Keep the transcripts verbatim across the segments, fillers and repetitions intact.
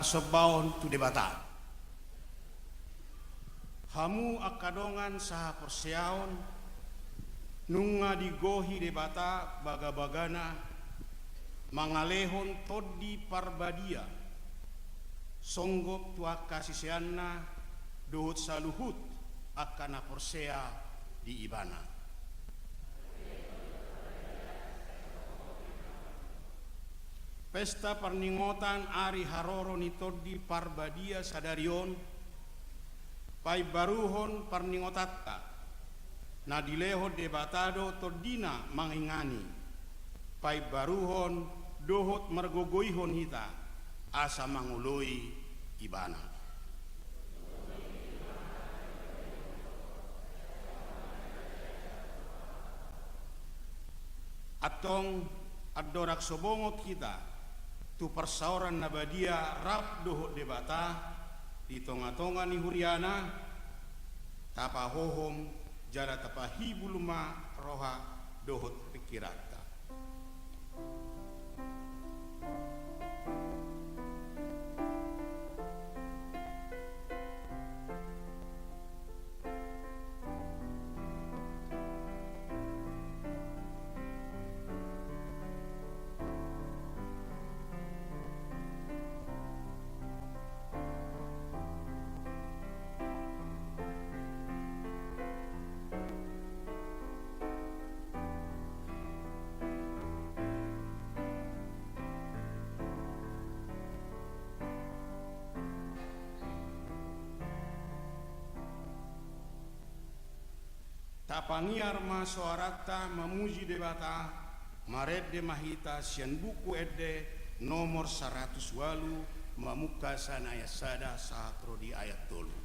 Sombaon tu Debata. Hamu angka dongan sahaporseaon, nunga digohi Debata bagabagana mangalehon Tondi Parbadia songgop tu angka siseanna dohot saluhut angka na porsea di Ibana. Pesta parningotan ari haroro ni Tondi Parbadia sadari on paimbaruhon parningotanta, na dilehon Debata do Tondina mangingani, paimbaruhon dohot margogoihon hita asa mangoloi Ibana. Antong andorang so bongot hita tu parsaoran na badia rap dohot Debata di tongatonga ni huriana, tapahohom jala tapahibul ma roha dohot pingkiranta. Tapangiar ma soaranta mamuji Debata, marende ma hita sian Buku Ende nomor saratus ualu, mamungka sian ayat sada sahat ro di ayat tolu.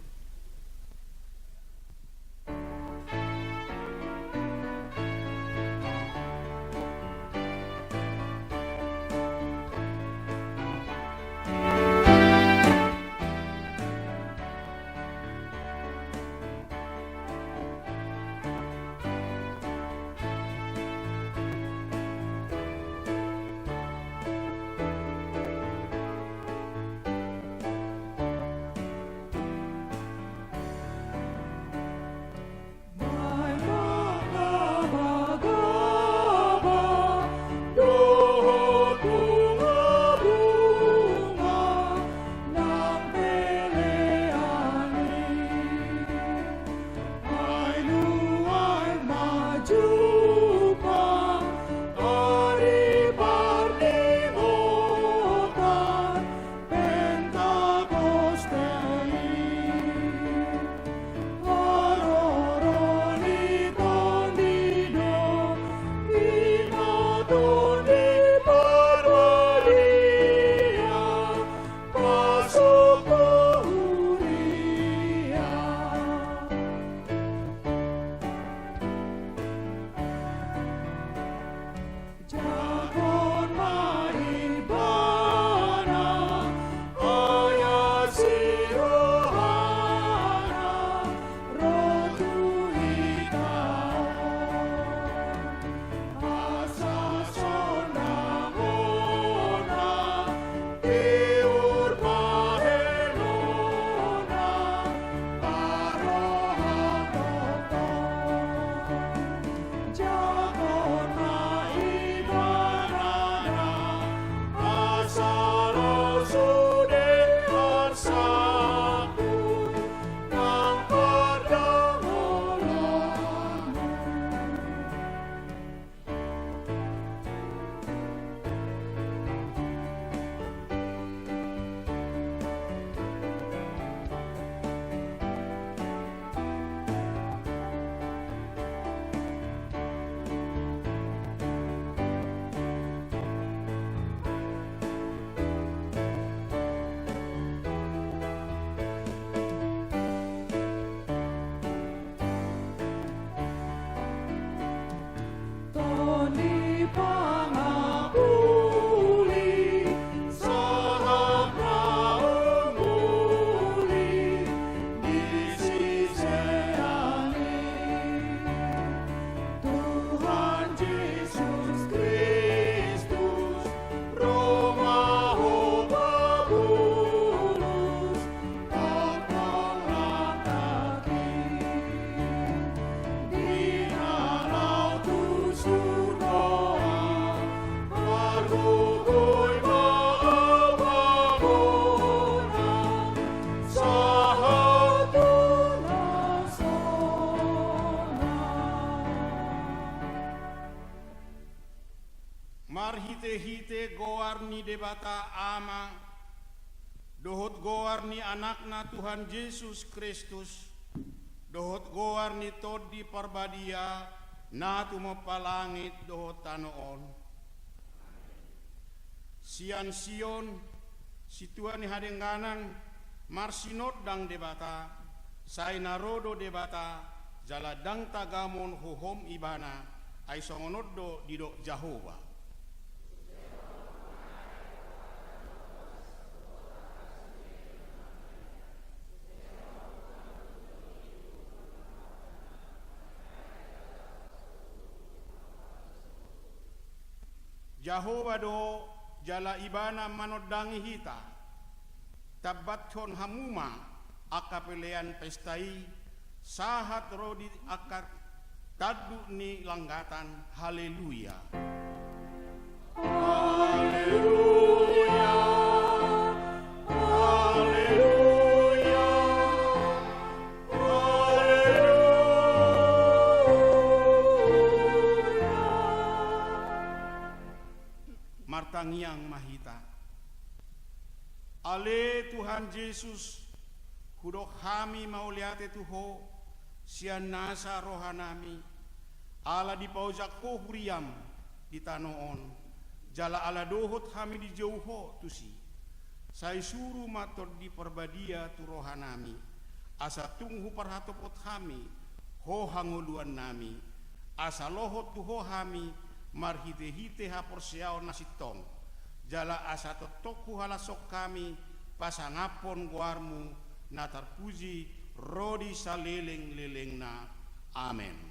Debata Ama, dohot goar ni Anakna Tuhan Jesus Kristus, dohot goar ni Tondi Parbadia, na tumompa langit dohot tano on. Sian Sion, sintua ni hadengganan, marsinondang Debata, sai na ro do Debata, jala ndang tagamon hohom Ibana, ai songon on do didok Jahowa. Jahowa do jala Ibana manondangi hita. Tambathon hamu ma angka pelean pesta i, sahat ro di angka tanduk ni langgatan. Haleluya. Haleluya. Haleluya. Haleluya. Martangiang ma hita. Ale Tuhan Jesus, hudok hami mauliate tu Ho, sian nasa rohanami, ala dipaojak Ho huriam di tano on, jala ala dohot hami dijou Ho tusi. Sai suru ma Tondi Parbadia tu rohanami, asa tung huparhatopot hami Ho hangoluannami, asa lohot tu Ho hami marhitehite haporseaon na sintong, jala asa tongtong huhalashon hami pasangaphon goarMu na tarpuji ro di salelenglelengna. Amen.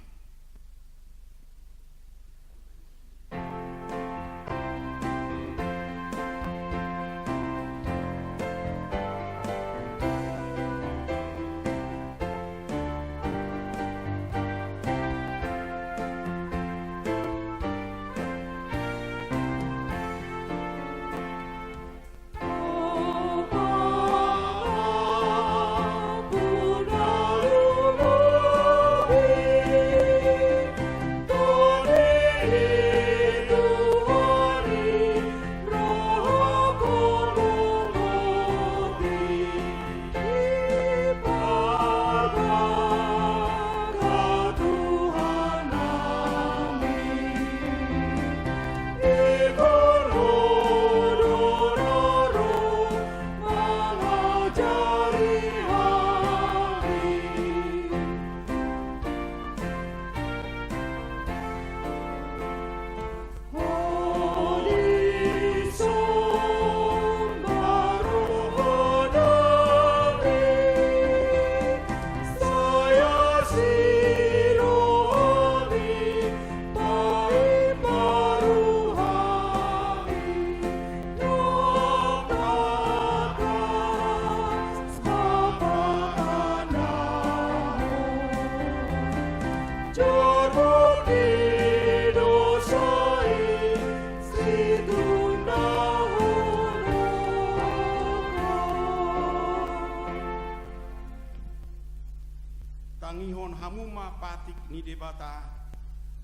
Tangihon hamu ma patik ni Debata,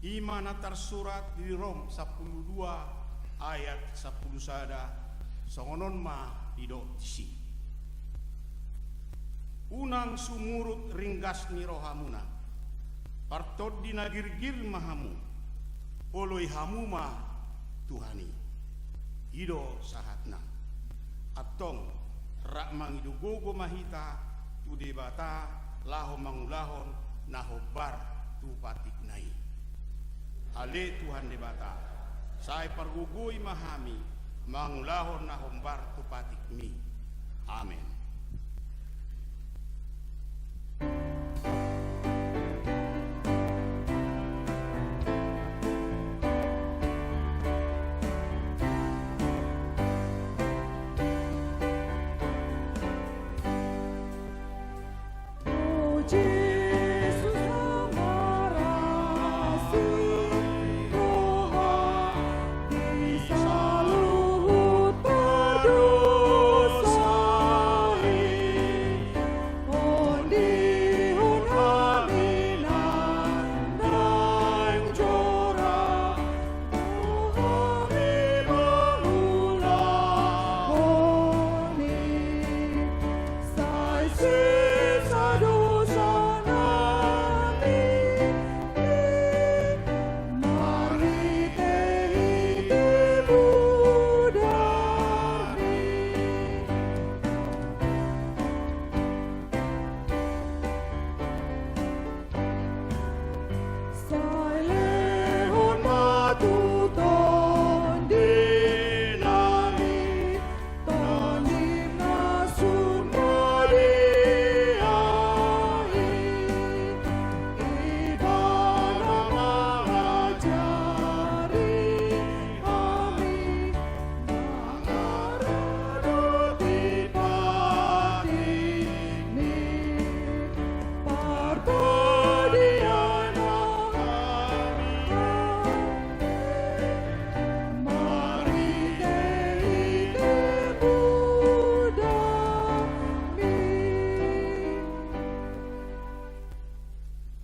i ma na tarsurat di Rom sampulu dua ayat sampulu sada, songon on ma didok disi. Unang sumurut ringgas ni rohamuna, partondi na girgir ma hamu, oloi hamu ma Tuhan i. I do sahatna. Antong, rap mangido gogo ma hita tu Debata laho mangulahon na hombar tu patikna i. Ale Tuhan Debata, sai pargogoi ma hami mangulahon na hombar tu patikmi. Amen.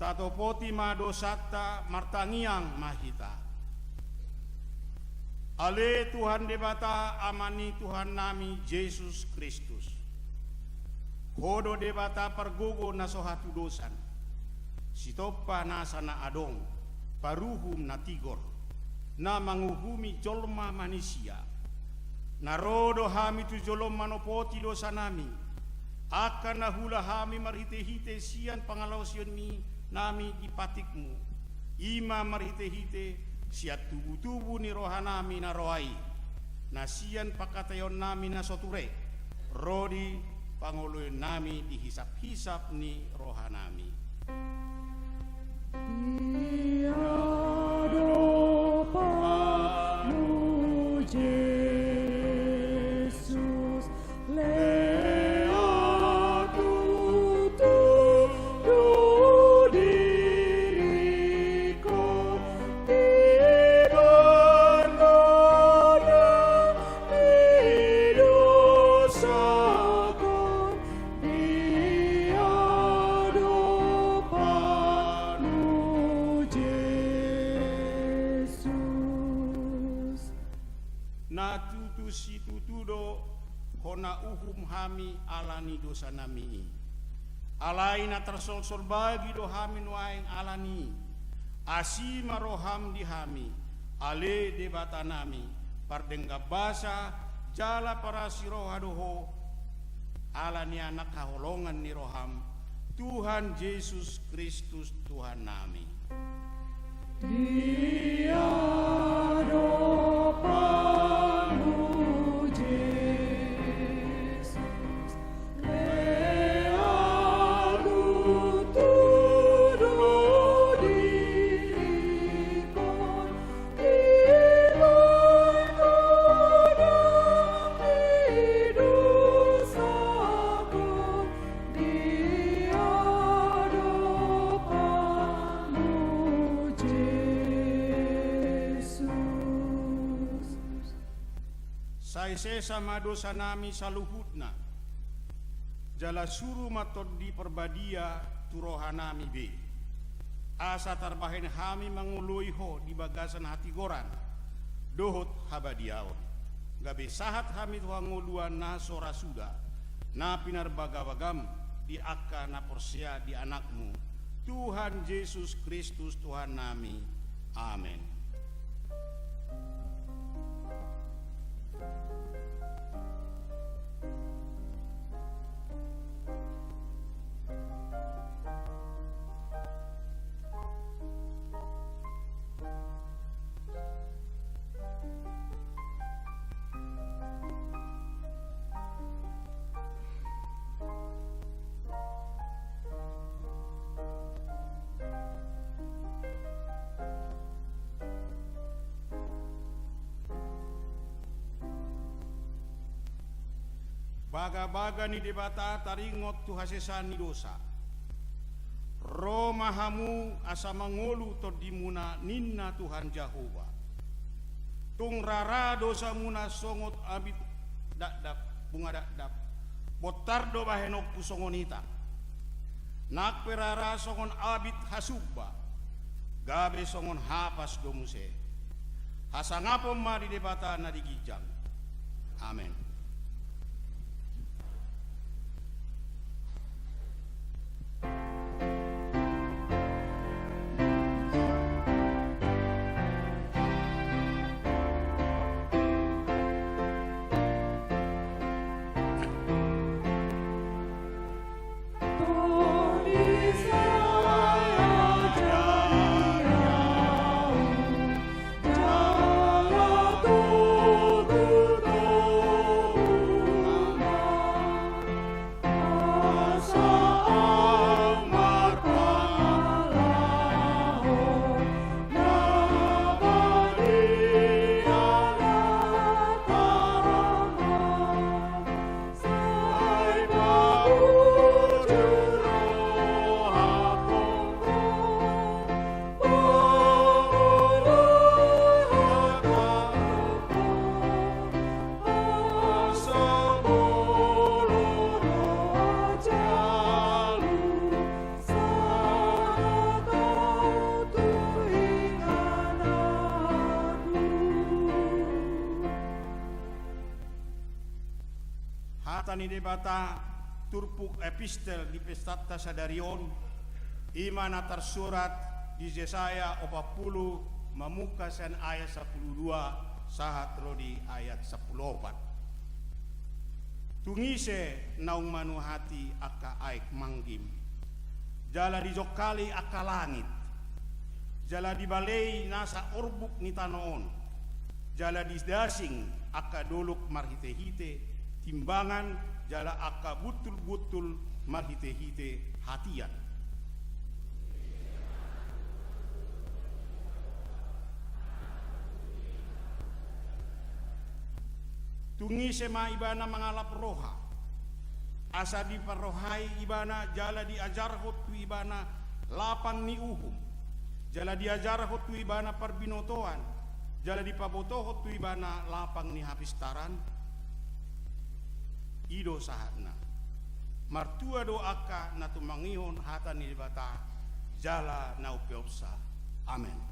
Tatopoti ma dosanta, martangiang ma hita. Ale Tuhan Debata, Ama ni Tuhannami Jesus Kristus. Ho do Debata pargogo na so hatudosan, sitompa nasa na adong, paruhum na tigor, na manguhumi jolma manisia. Na ro do hami tu joloM manopoti dosanami, angka na huula hami marhitehite sian pangalaosionmi nami di patikMu, i ma marhitehite sian tubutubu ni rohanami na roa i, na sian pangkataionnami na so ture, ro di pangoloionnami di hisaphisap ni rohanami. Di adopanMu Jesus, lea tutu do diringku, di banda nami dosangku, di adopanMu Jesus. Na tutu situtu do Ho na uhum hami ala ni dosanami i. Alai na tarsolsol bagi do hami nuaeng ala ni i. Asi ma rohaM di hami, ale Debatanami, pardenggan basa jala parasi roha do Ho, ala ni Anak haholongan ni rohaM, Tuhan Jesus Kristus Tuhannami. Di adopanMu Jesus, lea tutu do diringku, di banda nami dosangku, di adopanMu Jesus. Sai sesa ma dosanami saluhutna, jala suru ma Tondi Parbadia tu rohanami be, asa tarbahen hami mangoloi Ho di bagasan hatigoran dohot habadiaon, gabe sahat hami tu hangoluan na so ra suda, na pinarbagabagaM di angka na porsea di AnakMu, Tuhan Jesus Kristus Tuhannami. Amen. Bagabaga ni Debata taringot tu hasesaan ni dosa. Ro ma hamu asa mangolu tondimuna, ninna Tuhan Jahowa. Tung rara dosamuna songon abit dakdak, bunga dakdak, bontar do bahenonku songon ita. Nang pe rara songon abit hasumba, gabe songon hapas do muse. Hasangapon ma di Debata na di ginjang. Amen. Hata ni Debata turpuk epistel di pestanta sadari on, i ma na tarsurat di Jesaya opat pulu, mamungka sian ayat sampulu dua sahat ro di ayat sampulu opat. Tung ise naung manuhati angka aek manggim, jala dijongkali angka langit, jala dibalei nasa orbuk ni tano on, jala didasing angka dolok marhitehite timbangan, jala angka buntulbuntul marhitehite hatian. Tung ise ma ibana mangalap roha, asa diparrohai ibana jala diajarhon tu ibana lapang ni uhum, jala diajarhon tu ibana parbinotoan, jala dipabotohon tu ibana lapang ni hapistaran? I do sahatna. Martua do angka na tumangihon hata ni Debata jala na umpeopsa. Amen.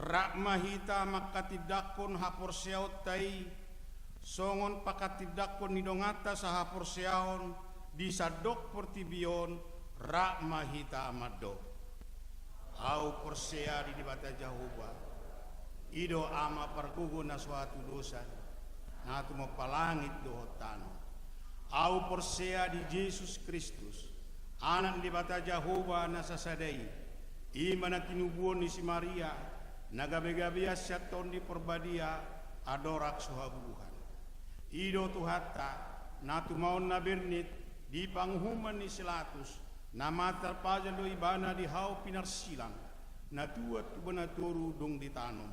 Rap ma hita manghatindanghon haporseaonta i, songon panghatindanghon ni donganta sahaporseaon di sandok portibi on, rap ma hita mandok. Ahu porsea di Debata Jahowa, i do Ama pargogo na so hatudosan, na tumompa langit dohot tano. Ahu porsea di Jesus Kristus, Anak ni Debata Jahowa na sasada i, i ma na tinubuhon ni si Maria, na gabegabean sian Tondi Porbadia, andorang so habubuhan. I do Tuhanta, na tumaon na bernit di panguhuman ni si Latus, na mate tarpajal do ibana di hau pinarsilang, na tuat tu bona toru dung ditanom,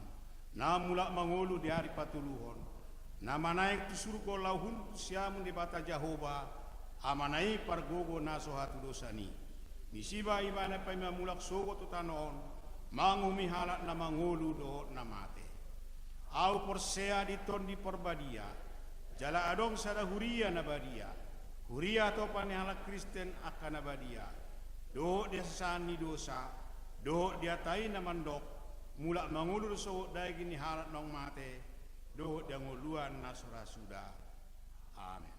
na mulak mangolu di ari patoluhon, na manaek tu surgo laho hundul siamun Debata Jahowa, Amana i pargogo na so hatudosan i. Disi ma ibana paima mulak sogot tu tano on, manguhumi halak na mangolu dohot na mate. Ahu porsea di Tondi Porbadia, jala adong sada huria na badia, huria hatopan ni halak Kristen angka na badia, dohot di hasesaan ni dosa, dohot di hata i na mandok, mulak mangolu do sogot daging ni halak naung mate, dohot di hangoluan na so ra suda. Amen.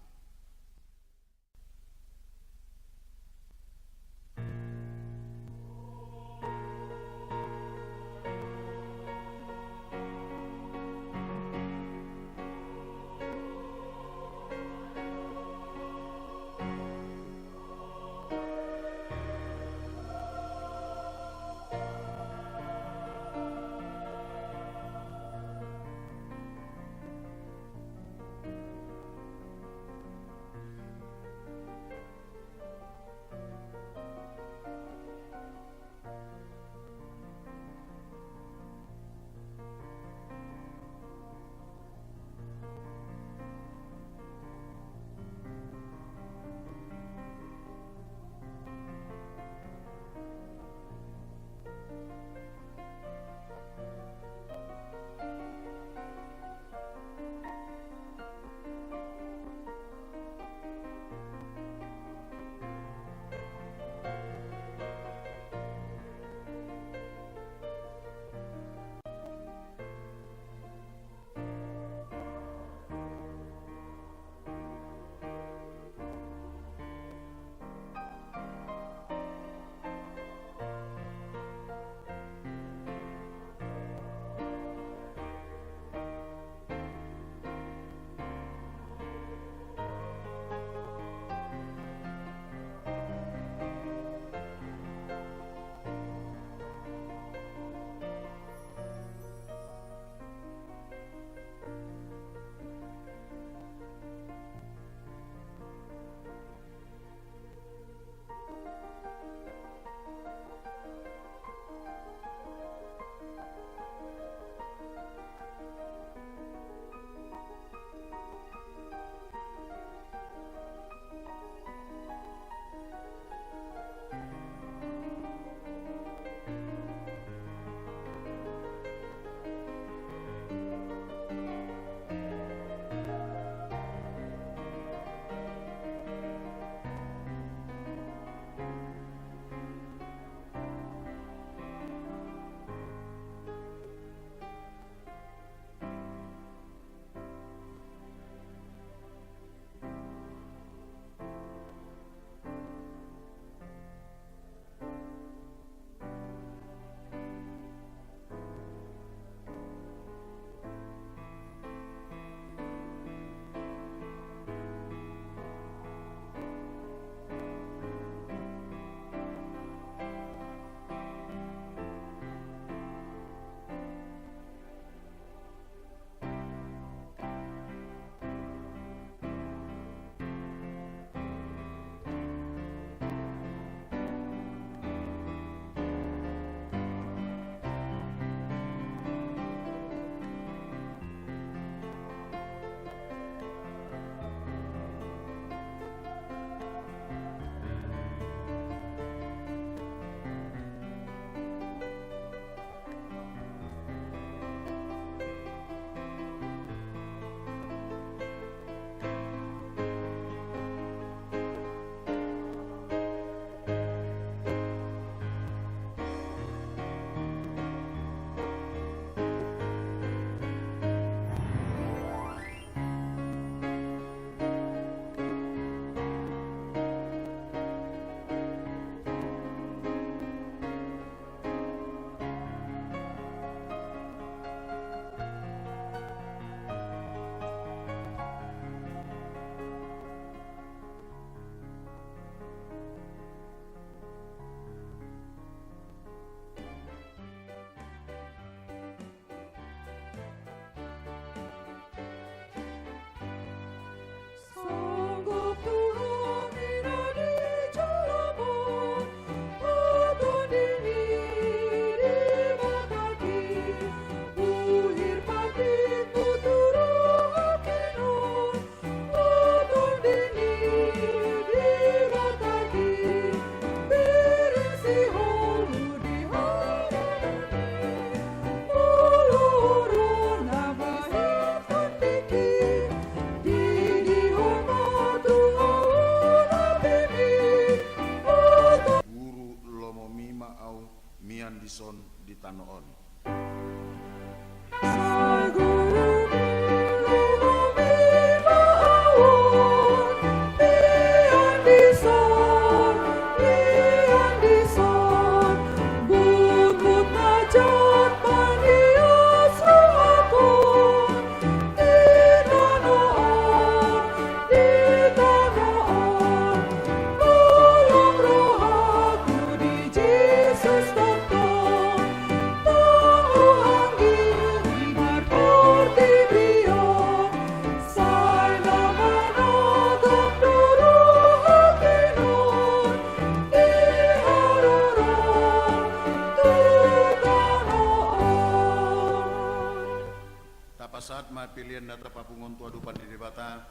Pasahat ma pelean na tapapungu on tu adopan ni Debata.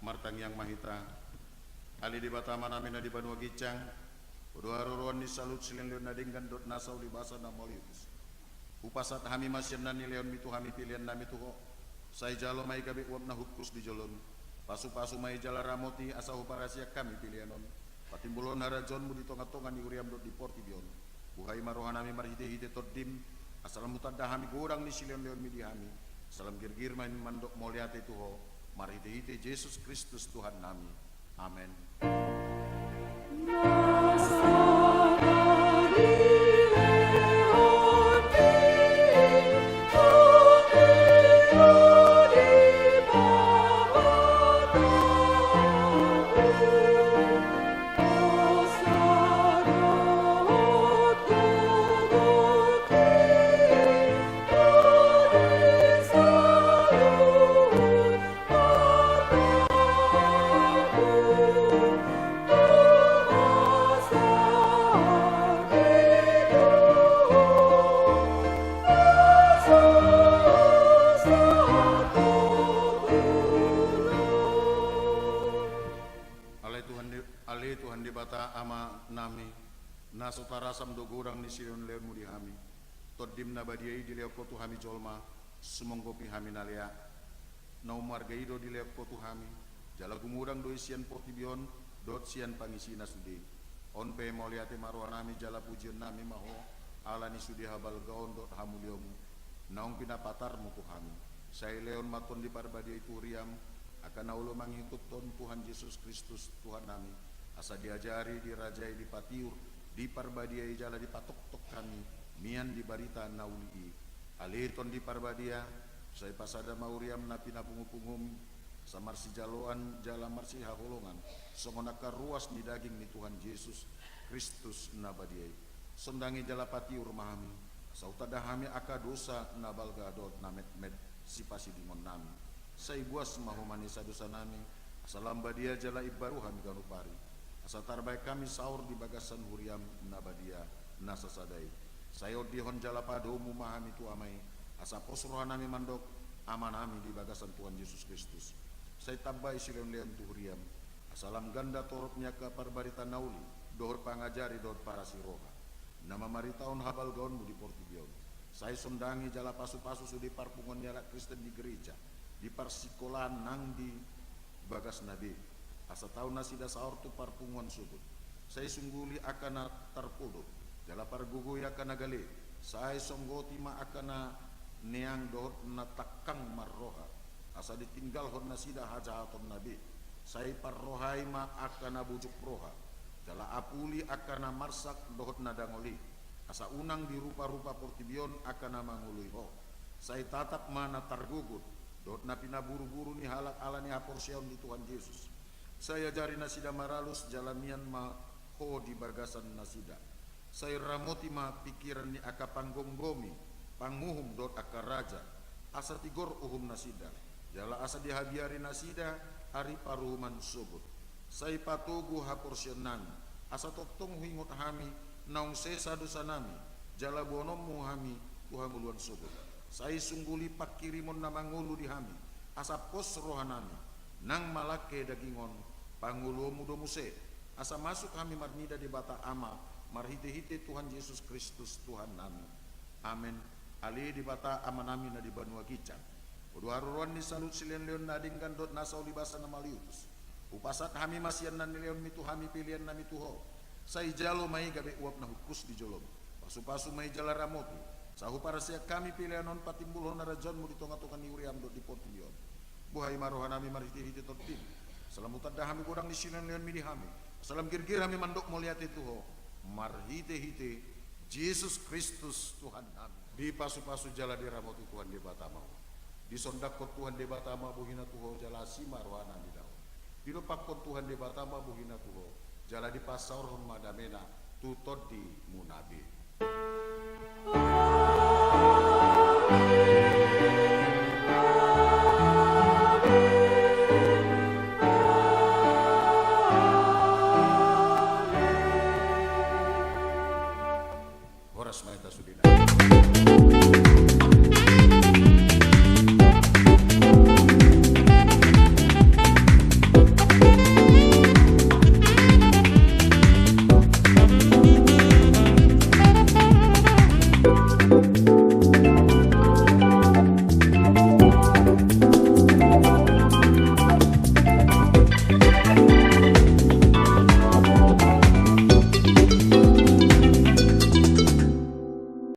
Martangiang ma hita. Ale Debata Amanami na di banua ginjang, hualualuhon ni saluhut silehonlehon na denggan dohot na saulibasa na mauliutus, hupasahat hami ma sian na nilehonmi tu hami peleannami tu Ho. Sai jalo ma i gabe uap na hukus di jolomi. Pasupasu ma i jala ramoti asa huparasian hami pelean on patimbulhon harajaonmu di tongatonga ni huriam dohot di portibi on. Buhai ma rohanami marhitehite Tondim, asa lam hutanda hami godang ni silehonlehonmi di hami, asa lam girgir ma hami mandok mauliate tu Ho, marhitehite Jesus Kristus Tuhannami. Amen. Ale Tuhan Di-, ale Tuhan Debata Amanami, na so tarasam do godang ni silehonlehonmu di hami. Tondim na badia i dilehon Ho tu hami jolma, sumonggopi hami na lea. Na ummarga i do dilehon Ho tu hami, jala gumodang do i sian portibi on dohot sian pangisina sude. On pe mauliate ma rohanami jala pujionnami ma Ho, ala ni sude habalgaonmu dohot hamuliaonmu naung pinapatarmu tu hami. Sai lehon ma Tondi Parbadia i tu huriam angka na olo mangihuthon Tuhan Jesus Kristus Tuhannami, asa diajari, dirajai, dipatiur, diparbadiai jala dipatoktok hami mian di barita na uli i. Ale Tondi Parbadia, sai pasada ma huriam na pinapungupunguM, asa marsijaloan jala marsihaholongan songon angka ruas ni daging ni Tuhan Jesus Kristus na badia i. Sondangi jala patiur ma hami, asa hutanda hami angka dosa na balga dohot na metmet sipasidingonnami. Sai buas ma humaniasa dosanami, asa lam badia jala imbaru hami ganup ari, asa tarbahen hami saor di bagasan huriam na badia na sasada i. Sai ondihon jala padomu ma hami tu Ama i, asa pos rohanami mandok Amanami di bagasan Tuhan Jesus Kristus. Sai tambai silehonlehon tu huriam, asa lam ganda torop ni angka parbarita na uli dohot pangajari dohot parasi roha na mamaritahon habalgaonmu di portibi on. Sai sondangi jala pasupasu sude parpunguan ni halak Kristen di gereja, di parsingkolaan nang di bagasna be, asa tau nasida saor tu parpunguan sogot. Sai sungguli angka na tarpodo, jala pargogoi angka na gale. Sai songgoti ma angka na neang dohot na tangkang marroha, asa ditinggalhon nasida hajahatonna be. Sai parrohai ma angka na bojok roha, jala apuli angka na marsak dohot na dangol i, asa unang diruparupa portibi on angka na mangoloi Ho. Sai tatap ma na targogot dohot na pinaburuburu ni halak ala ni haporseaon di Tuhan Jesus. Sai ajari nasida maralus jala mian ma Ho di bagasan nasida. Sai ramoti ma pingkiran ni angka panggomgomi, panguhum dohot angka raja, asa tigor uhum nasida, jala asa dihabiari nasida ari paruhuman sogot. Sai patogu haporseaonnami, asa tongtong huingot hami naung sesa dosanami, jala boanonmu hami tu hangoluan sogot. Sai sungguli pangkirimon na mangolu di hami, asa pos rohanami, nang malangke dagingon pangoluonmu do muse, asa masuk hami marnida Debata Ama, marhitehite Tuhan Jesus Kristus Tuhannami. Amen. Ale Debata Amanami na di banua ginjang, Ho do haroroan ni saluhut silehonlehon na denggan dohot na saulibasa na mauliutus, hupasahat hami ma sian na nilehonmi tu hami peleannami tu Ho. Sai jalo ma i gabe uap na hukus di jolomi. Pasupasu ma i jala ramoti, asa huparasian hami pelean on patimbulhon harajaonmu di tongatonga ni huriam dohot di portibi on. Buhai ma rohanami marhitehite Tondim, asa lam hutanda hami godang ni silehonlehonmi di hami, asa lam girgir hami mandok mauliate tu Ho, marhitehite Jesus Kristus Tuhannami. Dipasupasu jala diramoti Tuhan Debata ma ho. Disondangkon Tuhan Debata ma bohina tu ho jala asi ma rohana mida ho. Didompakkon Tuhan Debata ma bohina tu ho jala dipasaorhon ma damena tu tondimuna be.